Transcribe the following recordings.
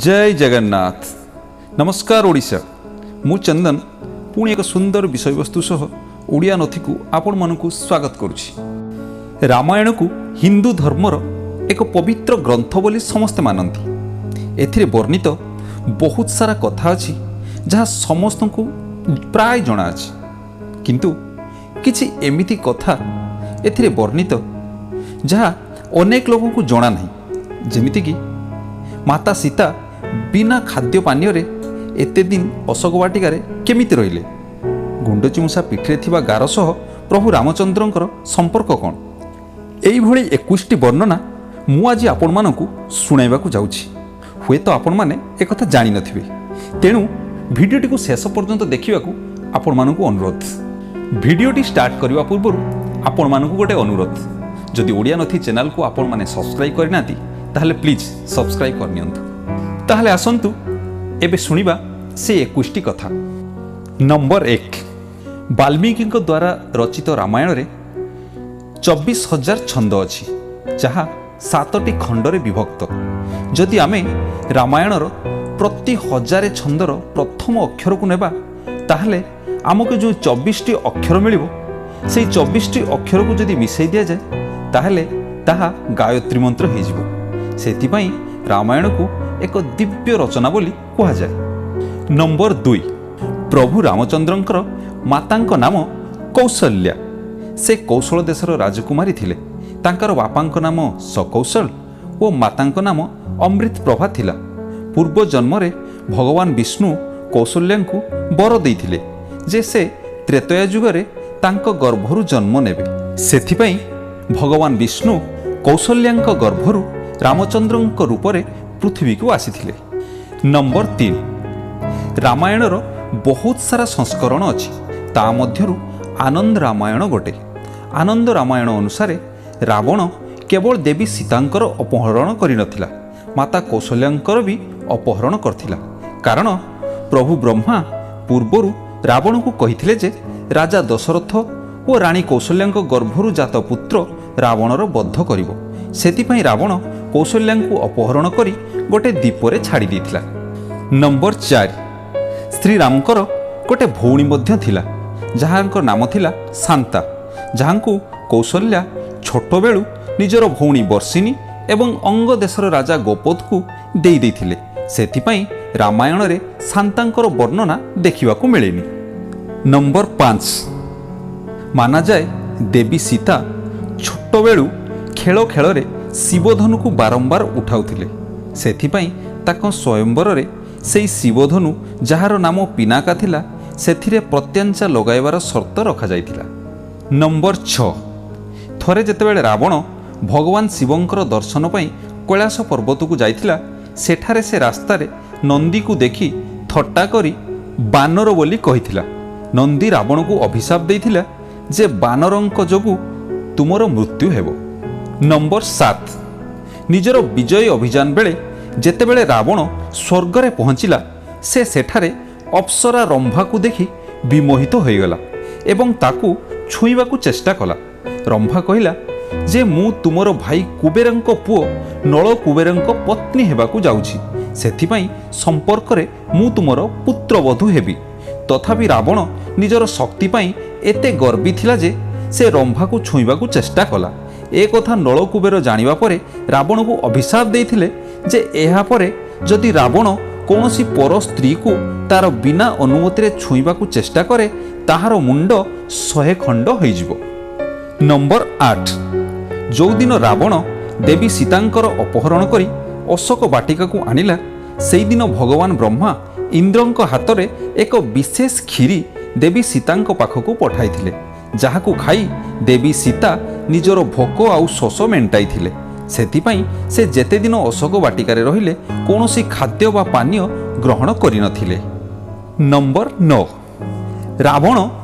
ଜୟ ଜଗନ୍ନାଥ। ନମସ୍କାର ଓଡ଼ିଶା। ମୁଁ ଚନ୍ଦନ ପୁଣି ଏକ ସୁନ୍ଦର ବିଷୟବସ୍ତୁ ସହ ଓଡ଼ିଆ ନଥିକୁ ଆପଣମାନଙ୍କୁ ସ୍ୱାଗତ କରୁଛି। ରାମାୟଣକୁ ହିନ୍ଦୁ ଧର୍ମର ଏକ ପବିତ୍ର ଗ୍ରନ୍ଥ ବୋଲି ସମସ୍ତେ ମାନନ୍ତି। ଏଥିରେ ବର୍ଣ୍ଣିତ ବହୁତ ସାରା କଥା ଅଛି, ଯାହା ସମସ୍ତଙ୍କୁ ପ୍ରାୟ ଜଣାଅଛି। କିନ୍ତୁ କିଛି ଏମିତି କଥା ଏଥିରେ ବର୍ଣ୍ଣିତ, ଯାହା ଅନେକ ଲୋକଙ୍କୁ ଜଣା ନାହିଁ। ଯେମିତିକି ମାତା ସୀତା ବିନା ଖାଦ୍ୟ ପାନୀୟରେ ଏତେ ଦିନ ଅଶୋକ ବାଟିକାରେ କେମିତି ରହିଲେ? ଗୁଣ୍ଡୁଚି ମୂଷା ପିଠିରେ ଥିବା ଗାର ସହ ପ୍ରଭୁ ରାମଚନ୍ଦ୍ରଙ୍କର ସମ୍ପର୍କ କ'ଣ? ଏଇଭଳି 21ଟି ବର୍ଣ୍ଣନା ମୁଁ ଆଜି ଆପଣମାନଙ୍କୁ ଶୁଣାଇବାକୁ ଯାଉଛି। ହୁଏତ ଆପଣମାନେ ଏକଥା ଜାଣିନଥିବେ, ତେଣୁ ଭିଡ଼ିଓଟିକୁ ଶେଷ ପର୍ଯ୍ୟନ୍ତ ଦେଖିବାକୁ ଆପଣମାନଙ୍କୁ ଅନୁରୋଧ। ଭିଡ଼ିଓଟି ଷ୍ଟାର୍ଟ କରିବା ପୂର୍ବରୁ ଆପଣମାନଙ୍କୁ ଗୋଟେ ଅନୁରୋଧ, ଯଦି ଓଡ଼ିଆ ନଥି ଚ୍ୟାନେଲକୁ ଆପଣମାନେ ସବସ୍କ୍ରାଇବ୍ କରିନାହାନ୍ତି, ତାହେଲେ ପ୍ଲିଜ୍ ସବସ୍କ୍ରାଇବ୍ କରିନିଅନ୍ତୁ। ତାହେଲେ ଆସନ୍ତୁ, ଏବେ ଶୁଣିବା ସେ 21ଟି କଥା। ନମ୍ବର 1, ବାଲ୍ମୀକିଙ୍କ ଦ୍ୱାରା ରଚିତ ରାମାୟଣରେ 24,000 ଛନ୍ଦ ଅଛି, ଯାହା ସାତଟି ଖଣ୍ଡରେ ବିଭକ୍ତ। ଯଦି ଆମେ ରାମାୟଣର ପ୍ରତି 1000 ଛନ୍ଦର ପ୍ରଥମ ଅକ୍ଷରକୁ ନେବା, ତାହେଲେ ଆମକୁ ଯେଉଁ 24ଟି ଅକ୍ଷର ମିଳିବ, ସେଇ 24ଟି ଅକ୍ଷରକୁ ଯଦି ମିଶାଇ ଦିଆଯାଏ, ତାହେଲେ ତାହା ଗାୟତ୍ରୀ ମନ୍ତ୍ର ହେଇଯିବ। ସେଥିପାଇଁ ରାମାୟଣକୁ ଏକ ଦିବ୍ୟ ରଚନା ବୋଲି କୁହାଯାଏ। ନମ୍ବର 2, ପ୍ରଭୁ ରାମଚନ୍ଦ୍ରଙ୍କର ମାତାଙ୍କ ନାମ କୌଶଲ୍ୟା। ସେ କୌଶଳ ଦେଶର ରାଜକୁମାରୀ ଥିଲେ। ତାଙ୍କର ବାପାଙ୍କ ନାମ ସକୌଶଳ ଓ ମାତାଙ୍କ ନାମ ଅମୃତ ପ୍ରଭା ଥିଲା। ପୂର୍ବ ଜନ୍ମରେ ଭଗବାନ ବିଷ୍ଣୁ କୌଶଲ୍ୟାଙ୍କୁ ବର ଦେଇଥିଲେ ଯେ ସେ ତ୍ରେତୟା ଯୁଗରେ ତାଙ୍କ ଗର୍ଭରୁ ଜନ୍ମ ନେବେ। ସେଥିପାଇଁ ଭଗବାନ ବିଷ୍ଣୁ କୌଶଲ୍ୟାଙ୍କ ଗର୍ଭରୁ ରାମଚନ୍ଦ୍ରଙ୍କ ରୂପରେ ପୃଥିବୀକୁ ଆସିଥିଲେ। ନମ୍ବର 3, ରାମାୟଣର ବହୁତ ସାରା ସଂସ୍କରଣ ଅଛି। ତା ମଧ୍ୟରୁ ଆନନ୍ଦ ରାମାୟଣ ଗୋଟେ। ଆନନ୍ଦ ରାମାୟଣ ଅନୁସାରେ ରାବଣ କେବଳ ଦେବୀ ସୀତାଙ୍କର ଅପହରଣ କରିନଥିଲା, ମାତା କୌଶଲ୍ୟାଙ୍କର ବି ଅପହରଣ କରିଥିଲା। କାରଣ ପ୍ରଭୁ ବ୍ରହ୍ମା ପୂର୍ବରୁ ରାବଣକୁ କହିଥିଲେ ଯେ ରାଜା ଦଶରଥ ଓ ରାଣୀ କୌଶଲ୍ୟାଙ୍କ ଗର୍ଭରୁ ଜାତ ପୁତ୍ର ରାବଣର ବଧ କରିବ। ସେଥିପାଇଁ ରାବଣ କୌଶଲ୍ୟାଙ୍କୁ ଅପହରଣ କରି ଗୋଟେ ଦ୍ୱୀପରେ ଛାଡ଼ି ଦେଇଥିଲା। ନମ୍ବର 4, ଶ୍ରୀରାମଙ୍କର ଗୋଟେ ଭଉଣୀ ମଧ୍ୟ ଥିଲା, ଯାହାଙ୍କ ନାମ ଥିଲା ଶାନ୍ତା, ଯାହାଙ୍କୁ କୌଶଲ୍ୟା ଛୋଟବେଳୁ ନିଜର ଭଉଣୀ ବର୍ଷିନୀ ଏବଂ ଅଙ୍ଗ ଦେଶର ରାଜା ଗୋପଦକୁ ଦେଇ ଦେଇଥିଲେ। ସେଥିପାଇଁ ରାମାୟଣରେ ଶାନ୍ତାଙ୍କର ବର୍ଣ୍ଣନା ଦେଖିବାକୁ ମିଳେନି। ନମ୍ବର 5, ମାନାଯାଏ ଦେବୀ ସୀତା ଛୋଟବେଳୁ ଖେଳ ଖେଳରେ ଶିବଧନୁକୁ ବାରମ୍ବାର ଉଠାଉଥିଲେ। ସେଥିପାଇଁ ତାଙ୍କ ସ୍ୱୟମ୍ବରରେ ସେଇ ଶିବଧନୁ, ଯାହାର ନାମ ପିନାକା ଥିଲା, ସେଥିରେ ପ୍ରତ୍ୟଞ୍ଚା ଲଗାଇବାର ସର୍ତ୍ତ ରଖାଯାଇଥିଲା। ନମ୍ବର 6, ଥରେ ଯେତେବେଳେ ରାବଣ ଭଗବାନ ଶିବଙ୍କର ଦର୍ଶନ ପାଇଁ କୈଳାସ ପର୍ବତକୁ ଯାଇଥିଲା, ସେଠାରେ ସେ ରାସ୍ତାରେ ନନ୍ଦୀକୁ ଦେଖି ଥଟ୍ଟା କରି ବାନର ବୋଲି କହିଥିଲା। ନନ୍ଦୀ ରାବଣକୁ ଅଭିଶାପ ଦେଇଥିଲା ଯେ ବାନରଙ୍କ ଯୋଗୁଁ ତୁମର ମୃତ୍ୟୁ ହେବ। ନମ୍ବର 7, ନିଜର ବିଜୟ ଅଭିଯାନ ବେଳେ ଯେତେବେଳେ ରାବଣ ସ୍ୱର୍ଗରେ ପହଞ୍ଚିଲା, ସେ ସେଠାରେ ଅପ୍ସରା ରମ୍ଭାକୁ ଦେଖି ବିମୋହିତ ହୋଇଗଲା ଏବଂ ତାକୁ ଛୁଇଁବାକୁ ଚେଷ୍ଟା କଲା। ରମ୍ଭା କହିଲା ଯେ ମୁଁ ତୁମର ଭାଇ କୁବେରଙ୍କ ପୁଅ ନଳ କୁବେରଙ୍କ ପତ୍ନୀ ହେବାକୁ ଯାଉଛି, ସେଥିପାଇଁ ସମ୍ପର୍କରେ ମୁଁ ତୁମର ପୁତ୍ରବଧୂ ହେବି। ତଥାପି ରାବଣ ନିଜର ଶକ୍ତି ପାଇଁ ଏତେ ଗର୍ବୀ ଥିଲା ଯେ ସେ ରମ୍ଭାକୁ ଛୁଇଁବାକୁ ଚେଷ୍ଟା କଲା। ଏ କଥା ନଳକୁବେର ଜାଣିବା ପରେ ରାବଣକୁ ଅଭିଶାପ ଦେଇଥିଲେ ଯେ ଏହାପରେ ଯଦି ରାବଣ କୌଣସି ପର ସ୍ତ୍ରୀକୁ ତାର ବିନା ଅନୁମତିରେ ଛୁଇଁବାକୁ ଚେଷ୍ଟା କରେ, ତାହାର ମୁଣ୍ଡ 100 ଖଣ୍ଡ ହୋଇଯିବ। ନମ୍ବର 8, ଯେଉଁଦିନ ରାବଣ ଦେବୀ ସୀତାଙ୍କର ଅପହରଣ କରି ଅଶୋକ ବାଟିକାକୁ ଆଣିଲା, ସେଇଦିନ ଭଗବାନ ବ୍ରହ୍ମା ଇନ୍ଦ୍ରଙ୍କ ହାତରେ ଏକ ବିଶେଷ କ୍ଷୀରି ଦେବୀ ସୀତାଙ୍କ ପାଖକୁ ପଠାଇଥିଲେ, ଯାହାକୁ ଖାଇ ଦେବୀ ସୀତା ନିଜର ଭୋକ ଆଉ ଶୋଷ ମେଣ୍ଟାଇଥିଲେ। ସେଥିପାଇଁ ସେ ଯେତେ ଦିନ ଅଶୋକ ବାଟିକାରେ ରହିଲେ, କୌଣସି ଖାଦ୍ୟ ବା ପାନୀୟ ଗ୍ରହଣ କରିନଥିଲେ। ନମ୍ବର 9, ରାବଣ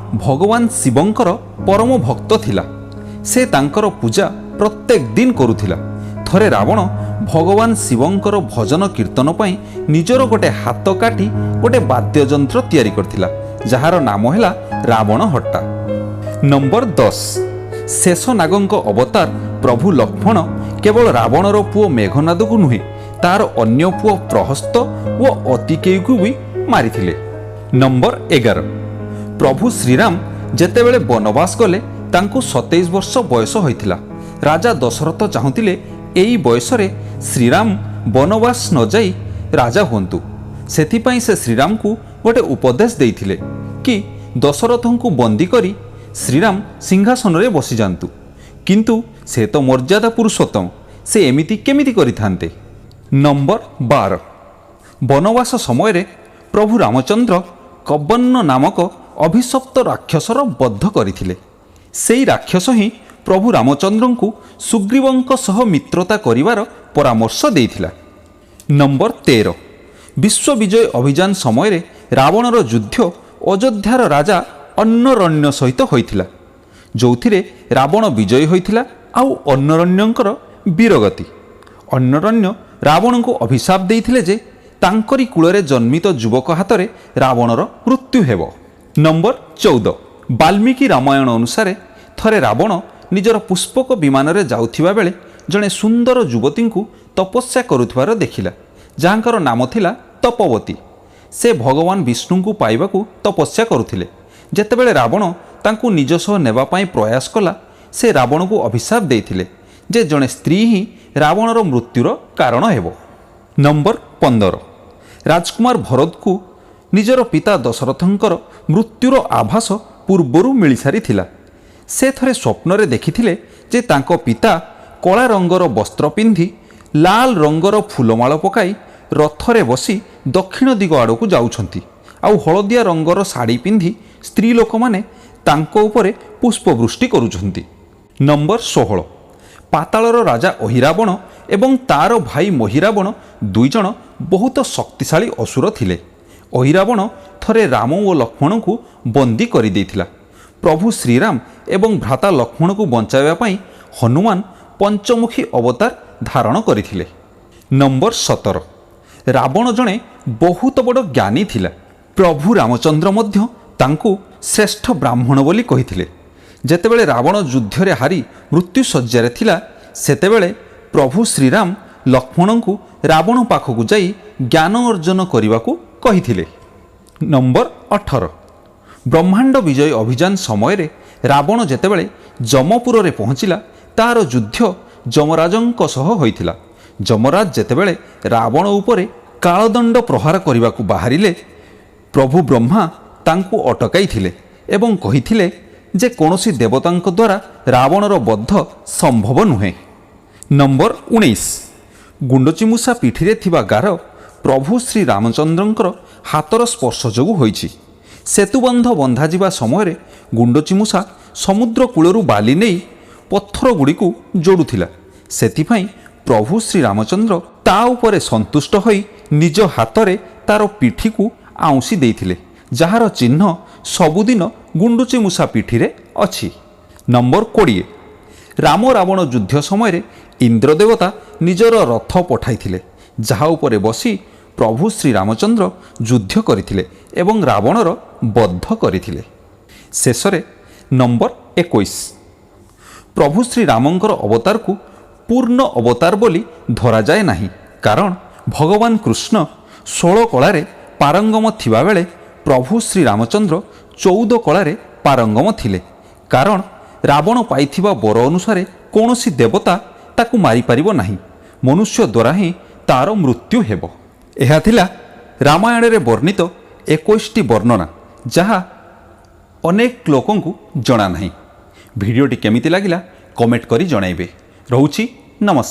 ଭଗବାନ ଶିବଙ୍କର ପରମ ଭକ୍ତ ଥିଲା। ସେ ତାଙ୍କର ପୂଜା ପ୍ରତ୍ୟେକ ଦିନ କରୁଥିଲା। ଥରେ ରାବଣ ଭଗବାନ ଶିବଙ୍କର ଭଜନ କୀର୍ତ୍ତନ ପାଇଁ ନିଜର ଗୋଟେ ହାତ କାଟି ଗୋଟେ ବାଦ୍ୟଯନ୍ତ୍ର ତିଆରି କରିଥିଲା, ଯାହାର ନାମ ହେଲା ରାବଣ ହଟ୍ଟା। ନମ୍ବର 10, ଶେଷନାଗଙ୍କ ଅବତାର ପ୍ରଭୁ ଲକ୍ଷ୍ମଣ କେବଳ ରାବଣର ପୁଅ ମେଘନାଦକୁ ନୁହେଁ, ତାର ଅନ୍ୟ ପୁଅ ପ୍ରହସ୍ତ ଓ ଅତିକେୟକୁ ବି ମାରିଥିଲେ। ନମ୍ବର 11, ପ୍ରଭୁ ଶ୍ରୀରାମ ଯେତେବେଳେ ବନବାସ ଗଲେ, ତାଙ୍କୁ 27 ବର୍ଷ ବୟସ ହୋଇଥିଲା। ରାଜା ଦଶରଥ ଚାହୁଁଥିଲେ ଏଇ ବୟସରେ ଶ୍ରୀରାମ ବନବାସ ନ ଯାଇ ରାଜା ହୁଅନ୍ତୁ। ସେଥିପାଇଁ ସେ ଶ୍ରୀରାମକୁ ଗୋଟେ ଉପଦେଶ ଦେଇଥିଲେ କି ଦଶରଥଙ୍କୁ ବନ୍ଦୀ କରି ଶ୍ରୀରାମ ସିଂହାସନରେ ବସିଯାଆନ୍ତୁ। କିନ୍ତୁ ସେ ତ ମର୍ଯ୍ୟାଦା ପୁରୁଷୋତ୍ତମ, ସେ ଏମିତି କେମିତି କରିଥାନ୍ତେ? ନମ୍ବର 12, ବନବାସ ସମୟରେ ପ୍ରଭୁ ରାମଚନ୍ଦ୍ର କବନ୍ନ ନାମକ ଅଭିଶପ୍ତ ରାକ୍ଷସର ବଦ୍ଧ କରିଥିଲେ। ସେଇ ରାକ୍ଷସ ହିଁ ପ୍ରଭୁ ରାମଚନ୍ଦ୍ରଙ୍କୁ ସୁଗ୍ରୀବଙ୍କ ସହ ମିତ୍ରତା କରିବାର ପରାମର୍ଶ ଦେଇଥିଲା। ନମ୍ବର 13, ବିଶ୍ୱ ବିଜୟ ଅଭିଯାନ ସମୟରେ ରାବଣର ଯୁଦ୍ଧ ଅଯୋଧ୍ୟାର ରାଜା ଅନ୍ନରଣ୍ୟ ସହିତ ହୋଇଥିଲା, ଯେଉଁଥିରେ ରାବଣ ବିଜୟୀ ହୋଇଥିଲା ଆଉ ଅନ୍ନରଣ୍ୟଙ୍କର ବୀରଗତି। ଅନ୍ନରଣ୍ୟ ରାବଣଙ୍କୁ ଅଭିଶାପ ଦେଇଥିଲେ ଯେ ତାଙ୍କରି କୂଳରେ ଜନ୍ମିତ ଯୁବକ ହାତରେ ରାବଣର ମୃତ୍ୟୁ ହେବ। ନମ୍ବର 14, ବାଲ୍ମୀକି ରାମାୟଣ ଅନୁସାରେ ଥରେ ରାବଣ ନିଜର ପୁଷ୍ପକ ବିମାନରେ ଯାଉଥିବା ବେଳେ ଜଣେ ସୁନ୍ଦର ଯୁବତୀଙ୍କୁ ତପସ୍ୟା କରୁଥିବାର ଦେଖିଲା, ଯାହାଙ୍କର ନାମ ଥିଲା ତପବତୀ। ସେ ଭଗବାନ ବିଷ୍ଣୁଙ୍କୁ ପାଇବାକୁ ତପସ୍ୟା କରୁଥିଲେ। ଯେତେବେଳେ ରାବଣ ତାଙ୍କୁ ନିଜ ସହ ନେବା ପାଇଁ ପ୍ରୟାସ କଲା, ସେ ରାବଣକୁ ଅଭିଶାପ ଦେଇଥିଲେ ଯେ ଜଣେ ସ୍ତ୍ରୀ ହିଁ ରାବଣର ମୃତ୍ୟୁର କାରଣ ହେବ। ନମ୍ବର 15, ରାଜକୁମାର ଭରତକୁ ନିଜର ପିତା ଦଶରଥଙ୍କର ମୃତ୍ୟୁର ଆଭାସ ପୂର୍ବରୁ ମିଳିସାରିଥିଲା। ସେ ଥରେ ସ୍ୱପ୍ନରେ ଦେଖିଥିଲେ ଯେ ତାଙ୍କ ପିତା କଳା ରଙ୍ଗର ବସ୍ତ୍ର ପିନ୍ଧି, ଲାଲ ରଙ୍ଗର ଫୁଲମାଳ ପକାଇ ରଥରେ ବସି ଦକ୍ଷିଣ ଦିଗ ଆଡ଼କୁ ଯାଉଛନ୍ତି ଆଉ ହଳଦିଆ ରଙ୍ଗର ଶାଢ଼ୀ ପିନ୍ଧି ସ୍ତ୍ରୀ ଲୋକମାନେ ତାଙ୍କ ଉପରେ ପୁଷ୍ପବୃଷ୍ଟି କରୁଛନ୍ତି। ନମ୍ବର 16, ପାତାଳର ରାଜା ଅହିରାବଣ ଏବଂ ତାର ଭାଇ ମହିରାବଣ ଦୁଇଜଣ ବହୁତ ଶକ୍ତିଶାଳୀ ଅସୁର ଥିଲେ। ଅହିରାବଣ ଥରେ ରାମ ଓ ଲକ୍ଷ୍ମଣଙ୍କୁ ବନ୍ଦୀ କରିଦେଇଥିଲା। ପ୍ରଭୁ ଶ୍ରୀରାମ ଏବଂ ଭ୍ରାତା ଲକ୍ଷ୍ମଣକୁ ବଞ୍ଚାଇବା ପାଇଁ ହନୁମାନ ପଞ୍ଚମୁଖୀ ଅବତାର ଧାରଣ କରିଥିଲେ। ନମ୍ବର 17, ରାବଣ ଜଣେ ବହୁତ ବଡ଼ ଜ୍ଞାନୀ ଥିଲା। ପ୍ରଭୁ ରାମଚନ୍ଦ୍ର ମଧ୍ୟ ତାଙ୍କୁ ଶ୍ରେଷ୍ଠ ବ୍ରାହ୍ମଣ ବୋଲି କହିଥିଲେ। ଯେତେବେଳେ ରାବଣ ଯୁଦ୍ଧରେ ହାରି ମୃତ୍ୟୁଶଯ୍ୟାରେ ଥିଲା, ସେତେବେଳେ ପ୍ରଭୁ ଶ୍ରୀରାମ ଲକ୍ଷ୍ମଣଙ୍କୁ ରାବଣ ପାଖକୁ ଯାଇ ଜ୍ଞାନ ଅର୍ଜନ କରିବାକୁ କହିଥିଲେ। ନମ୍ବର 18, ବ୍ରହ୍ମାଣ୍ଡ ବିଜୟ ଅଭିଯାନ ସମୟରେ ରାବଣ ଯେତେବେଳେ ଯମପୁରରେ ପହଞ୍ଚିଲା, ତାର ଯୁଦ୍ଧ ଯମରାଜଙ୍କ ସହ ହୋଇଥିଲା। ଯମରାଜ ଯେତେବେଳେ ରାବଣ ଉପରେ କାଳଦଣ୍ଡ ପ୍ରହାର କରିବାକୁ ବାହାରିଲେ, ପ୍ରଭୁ ବ୍ରହ୍ମା ତାଙ୍କୁ ଅଟକାଇଥିଲେ ଏବଂ କହିଥିଲେ ଯେ କୌଣସି ଦେବତାଙ୍କ ଦ୍ୱାରା ରାବଣର ବଦ୍ଧ ସମ୍ଭବ ନୁହେଁ। ନମ୍ବର 19, ଗୁଣ୍ଡୁଚିମୂଷା ପିଠିରେ ଥିବା ଗାର ପ୍ରଭୁ ଶ୍ରୀ ରାମଚନ୍ଦ୍ରଙ୍କର ହାତର ସ୍ପର୍ଶ ଯୋଗୁଁ ହୋଇଛି। ସେତୁବନ୍ଧ ବନ୍ଧାଯିବା ସମୟରେ ଗୁଣ୍ଡୁଚିମୂଷା ସମୁଦ୍ର କୂଳରୁ ବାଲି ନେଇ ପଥରଗୁଡ଼ିକୁ ଯୋଡ଼ୁଥିଲା। ସେଥିପାଇଁ ପ୍ରଭୁ ଶ୍ରୀ ରାମଚନ୍ଦ୍ର ତା ଉପରେ ସନ୍ତୁଷ୍ଟ ହୋଇ ନିଜ ହାତରେ ତାର ପିଠିକୁ ଆଉଁସି ଦେଇଥିଲେ, ଯାହାର ଚିହ୍ନ ସବୁଦିନ ଗୁଣ୍ଡୁଚି ମୂଷା ପିଠିରେ ଅଛି। ନମ୍ବର 20, ରାମ ରାବଣ ଯୁଦ୍ଧ ସମୟରେ ଇନ୍ଦ୍ରଦେବତା ନିଜର ରଥ ପଠାଇଥିଲେ, ଯାହା ଉପରେ ବସି ପ୍ରଭୁ ଶ୍ରୀରାମଚନ୍ଦ୍ର ଯୁଦ୍ଧ କରିଥିଲେ ଏବଂ ରାବଣର ବଦ୍ଧ କରିଥିଲେ। ଶେଷରେ ନମ୍ବର 21, ପ୍ରଭୁ ଶ୍ରୀରାମଙ୍କର ଅବତାରକୁ ପୂର୍ଣ୍ଣ ଅବତାର ବୋଲି ଧରାଯାଏ ନାହିଁ, କାରଣ ଭଗବାନ କୃଷ୍ଣ 16 କଳାରେ ପାରଙ୍ଗମ ଥିବାବେଳେ ପ୍ରଭୁ ଶ୍ରୀରାମଚନ୍ଦ୍ର 14 କଳାରେ ପାରଙ୍ଗମ ଥିଲେ। କାରଣ ରାବଣ ପାଇଥିବା ବର ଅନୁସାରେ କୌଣସି ଦେବତା ତାକୁ ମାରିପାରିବ ନାହିଁ, ମନୁଷ୍ୟ ଦ୍ୱାରା ହିଁ ତାର ମୃତ୍ୟୁ ହେବ। ଏହା ଥିଲା ରାମାୟଣରେ ବର୍ଣ୍ଣିତ 21ଟି ବର୍ଣ୍ଣନା, ଯାହା ଅନେକ ଲୋକଙ୍କୁ ଜଣା ନାହିଁ। ଭିଡ଼ିଓଟି କେମିତି ଲାଗିଲା, କମେଣ୍ଟ କରି ଜଣାଇବେ। ରହୁଛି, ନମସ୍କାର।